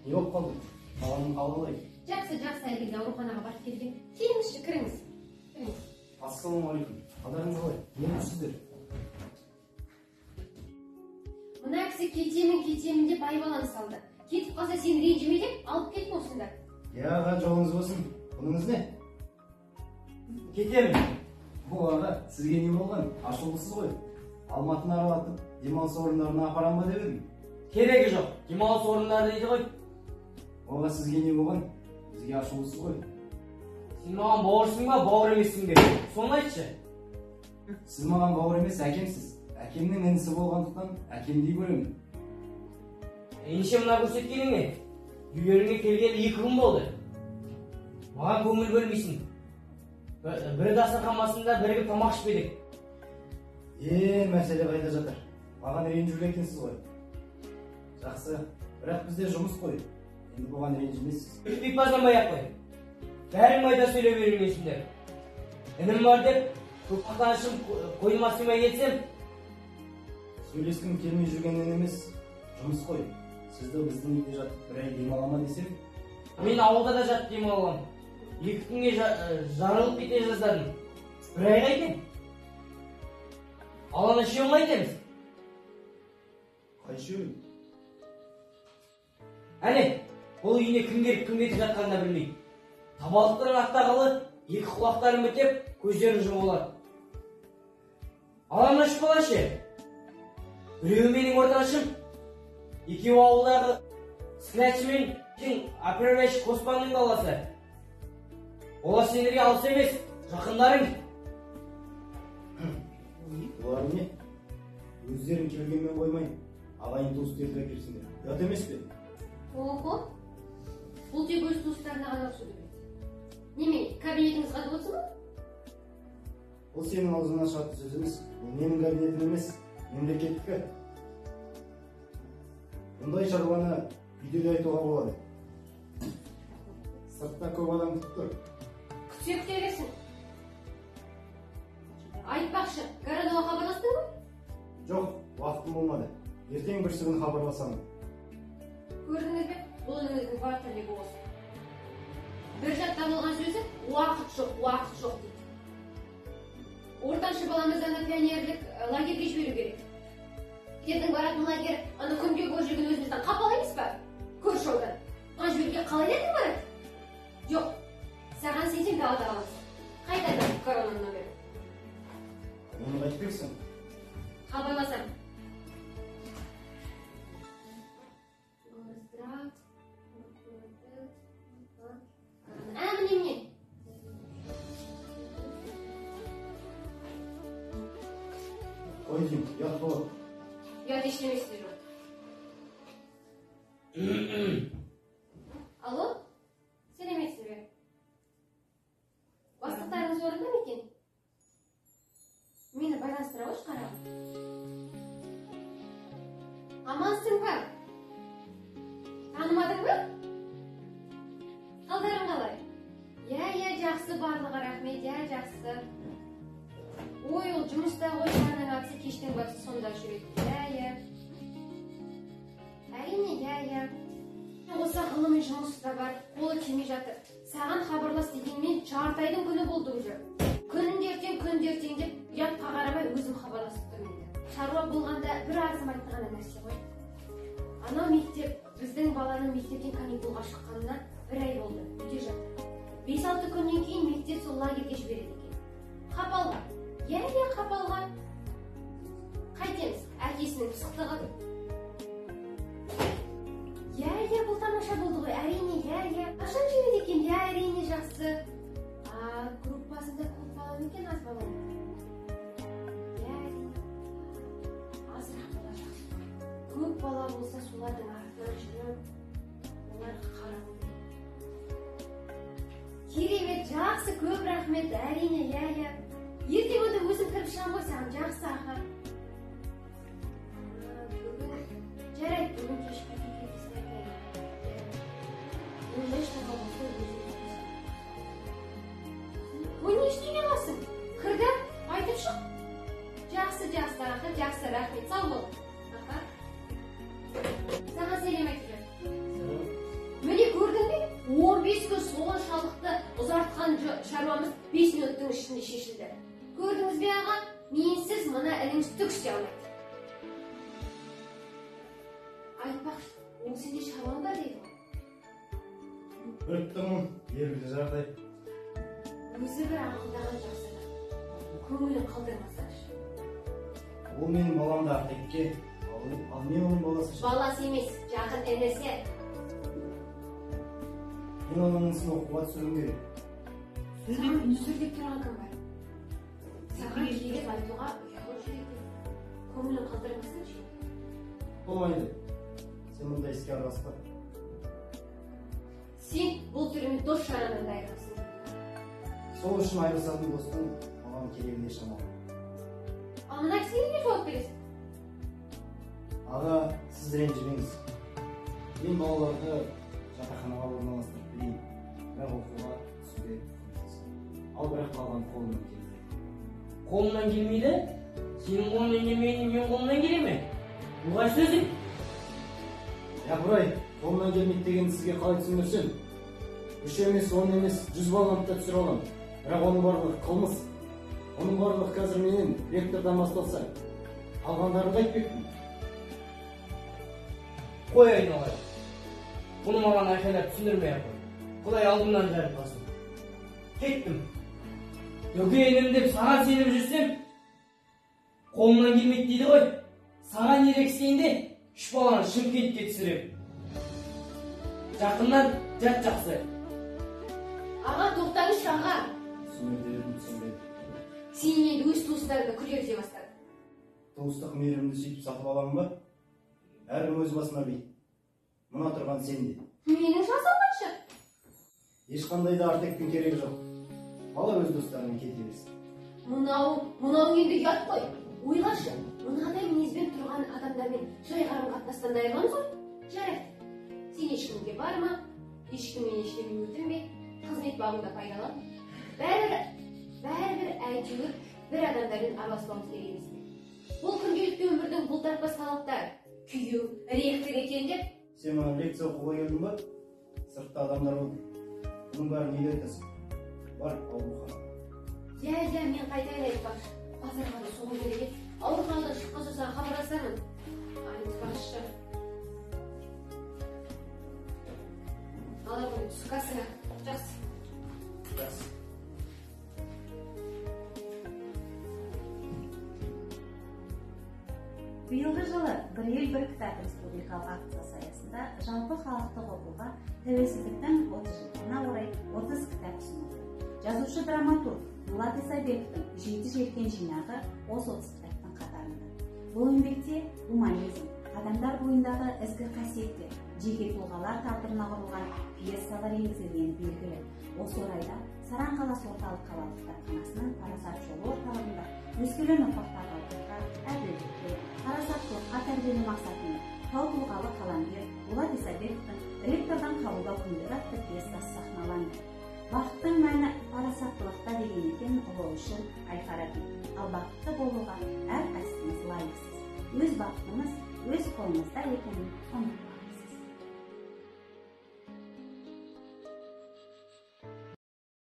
Не болып қалды? Баланың халі қалай? Жақсы, жақсы, әлгінде ауруханаға барып келген. Келіңізші, кіріңіз. Кіріңіз. Ассалаумағалейкум. Қалдарыңыз қалай? Не жүрсіздер? Мына кісі кетемін, кетемін деп айбаланы салды. Кетіп қалса сен ренжіме деп алып кетіп осында. Иә, аға, жолыңыз болсын. Бұныңыз не? Кетемін. О, аға, сізге не болған? Ашулысыз ғой. Алматыны аралатып, демалыс орындарына апарам ба деп едім. Керегі жоқ. Демалыс орындары дейді ғой. Аға, сізге не болған? Бізге ашулысыз ғой. Сен маған бауырсың ба, бауыр емессің бе? Соны айтшы. Сіз маған бауыр емес, әкемсіз. Әкемнің інісі болғандықтан әкемдей көремін. Ендеше мына көрсеткенің не? Үйлеріңе келгелі 2 күн болды. Маған көңіл бөлмейсің. Бір дастархан басында бірігіп тамақ ішпедік. Мәселе қайда жатыр? Маған ренжулі екенсіз ғой. Жақсы, бірақ бізде жұмыс қой. Енді бұған ренжімейсіз. Бейпазданбай ақ қой. Бәрің майда сөйлей бермейсіңдер. Інім бар деп көп мақтанышым қойныма сыймай кетсем. Сөйлескім келмей жүргеннен емес, жұмыс қой. Сізді біздің үйде жатып бір ай демалама десем? Мен ауылда да жатып демаламын. 2 күнге жарылып кете жаздадым. Бір ай қайтем? Ал ана үшеуін қайтеміз? Қай үшеуін? Әне, бұл үйіне кім келіп кім кетіп жатқанын да білмейді. Табалдырықтан аттағалы 2 құлақтарын бітеп, көздерін жұмып алады. Ал ана 3 бала ше? Біреуі менің ортаншым, екеуі ауылдағы складшы мен операторшы Қоспанның баласы. Олар сендерге алыс емес, жақындарың. Олар не? Өздерің келгенмен қоймай, ағайын туыстарды әкелсіңдер. Ұят емес пе? Охо, бұл тек өз туыстарына ғана ұрысуды біледі. Неме, кабинетіңіз қатып отырсың ба? Бұл сенің аузыңнан шығатын сөз емес, бұл менің кабинетім емес, мемлекеттікі. Бұндай шаруаны үйде де айтуға болады. Сыртта көп адам күтіп тұр. Күтсе күте берсін. Айтпақшы, Гарановаға хабарластың ба? Жоқ, уақытым болмады. Ертең бір күні хабарласамын. Көрдіңіз бе? Бұл ініңіздің бар тірлігі осы. Бір жаттап алған сөзі уақыт жоқ, уақыт жоқ дейді. Ортаншы баламызды ана пионерлік лагерге жіберу керек. Ертең баратын лагерь ана күнде көріп жүрген өзімізден қапалы емес па? Көрші аудан. Оған жіберуге қалай дәтің барады? Жоқ, саған сенсем далада қаламыз. Қайтадан коронаның номері. Оны қайтпексің? Хабарласам. Міне, міне. Қой деймін, ұят болады. Ұят ештемесі де жоқ. Алло, сәлеметсіз бе? Бастықтарыңыз орында ма екен? Мені байланыстыра қойшы, қарағым. Амансың ба? Танымадың ба? Қалдарың қалай? Иә, иә, жақсы, барлығы рахмет, иә, жақсы. Ой, ол жұмыста ғой, таңның атысы, кештің батысы сонда жүреді. Иә, иә. Әрине, иә, иә. Осы ғылыми жұмысы да бар, қолы тимей жатыр. Саған хабарлас дегенмен жарты айдың күні болды уже. Күнде ертең, күнде ертең деп ұятқа қарамай өзім хабарласып тұрмын енді. Шаруа болғанда бір арзымайтын ғана нәрсе ғой. Анау мектеп, біздің баланың мектептен каникулға шыққанына бір ай болды, үйде жатыр. 5-6 күннен кейін мектеп сол лагерге жібереді екен. Қапалға. Иә, иә, қапалға. Қайтеміз, әкесінің пысықтығы. Иә, иә, бұл тамаша болды ғой, әрине, иә, иә. Қашан жібереді екен? Иә, әрине, жақсы. Группасында көп бала ма екен, аз бала ма? Иә, әрине. Азырақ бала жақсы. Көп бала болса, солардың артынан жүріп, оларға қарау керек. Керемет, жақсы, көп рахмет, әрине, иә, иә. Ертең онда өзім кіріп шығамын ғой саған, жақсы, аха. Бүгін, жарайды, бүгін кешке кездесіп айтайын. Ондай шаруа болса өзім кездесемін. Ой, не ештеңе қыласың? Кір де, айтып шық. Жақсы, жақсы, аха, жақсы, рахмет, сау бол. Аха. Саған сәлем айтып жатыр. ренжіді. Көрдіңіз бе аға, менсіз мына ініңіз түк істей алмайды. Айтпақшы, ол сенде шаруаң бар дейді ғой. Біліп тұрмын, белгілі жағдай. Өзі бір аңқылдаған жақсы адам. Көңілін қалдырмасашы. Ол менің баламды Артекке, ал мен оның баласы. Баласы емес, жақын інісі. Мен оның інісін оқуға түсіруім керек. Саған түсір деп тұрған кім бар? Саған келіп айтуға ұялып жүр екен. Көңілін қалдырмасаңшы. Болмайды. Сен мұндай іске араласпа. Сен бұл түрімен дос жараннан да айырыласың. Сол үшін айырылысатын достың маған керегі де шамалы. Ал мына кісіге не жауап бересің? Аға, сіз ренжімеңіз. Мен балаларды жатақханаға орналастырып берейін. Бірақ оқуға түсуге құқықсыз. Ал бірақ қалған қолымнан келмейді. Қолымнан келмейді? Сенің қолыңнан келмегенде менің қолымнан келе ме? Бұл қай сөзің? Япырай, қолымнан келмейді дегенді сізге қалай түсіндірсем? 3 емес, 10 емес, 100 баланы да түсіре аламын. Бірақ оның барлығы қылмыс. Оның барлығы қазір менен ректордан басталса, қалғандарын қайтпекпін. Қой айналайын. Бұны маған айқайлап түсіндірмей ақ қой. Құдай алдымнан жарылқасын. Кеттім. Дөке інім деп саған сеніп жүрсем, қолымнан келмейді дейді ғой. Саған ерегіскенде 3 баланы Шымкентке түсірем. Жақыннан жат жақсы. Аға, тоқтаңызшы, аға. Түсіндір дедім, түсінбедім. Сен енді өз туыстарыңды күлер дей бастадың. Туыстық мейірімді сөйтіп сатып аламын ба? Әркім өз басына би. Мына тұрған сен де. Менің жазам қанша? Ешқандай да Артектің керегі жоқ. Бала өз достарымен кете берсін. Мынау енді ұят қой. Ойлашы, мынадай мінезбен тұрған адамдармен жай қарым-қатынастан да айырыламыз ғой. Жарайды. Сен ешкімге барма, ешкімнен ештеңе өтінбе, қызмет бабыңда пайдалан. Бәрібір әйтеуір бір адамдармен араласпауымыз керек емес пе? Бұл күнделікті өмірдің бұлтартпас талаптары. Күйеу, ректор екен деп. Сен маған лекция оқуға келдің ба? Сыртта адамдар отыр. Бұның бәрін неге айтасың? Бар, ауруханаға. Иә, иә, мен қайтайын айтпақшы. Базарға да соғу керек еді. Ауруханадан шыққан соң саған хабарласармын. Айтпақшы. Ала ғой, түскі асыңа. Жақсы. Жақсы. Биылғы жылы «Бір ел, бір кітап» республикалық акциясы аясында жалпы халықтық оқуға тәуелсіздіктің 30 жылдығына орай 30 кітап ұсынылды. Жазушы драматург Дулат Исабековтің 7 желкен жинағы осы 30 кітаптың қатарында. Бұл еңбекте гуманизм, адамдар бойындағы ізгі қасиеттер, жеке тұлғалар тағдырына құрылған пьесалар енгізілгені белгілі. Осы орайда Саран қаласы орталық қалалық кітапханасының Парасат жолы орталығында өскелең ұрпақтарды әділдікке, парасаттылыққа тәрбиелеу мақсатында тау тұлғалы қаламгер Дулат Исабековтің «Ректордан қабылдау күндері» атты пьесасы сахналанды. Бақыттың мәні парасаттылықта деген екен ұлы ойшыл әл-Фараби. Ал бақытты болуға әрқайсыңыз лайықсыз. Өз бақытыңыз өз қолыңызда екенін ұмытпаңыз.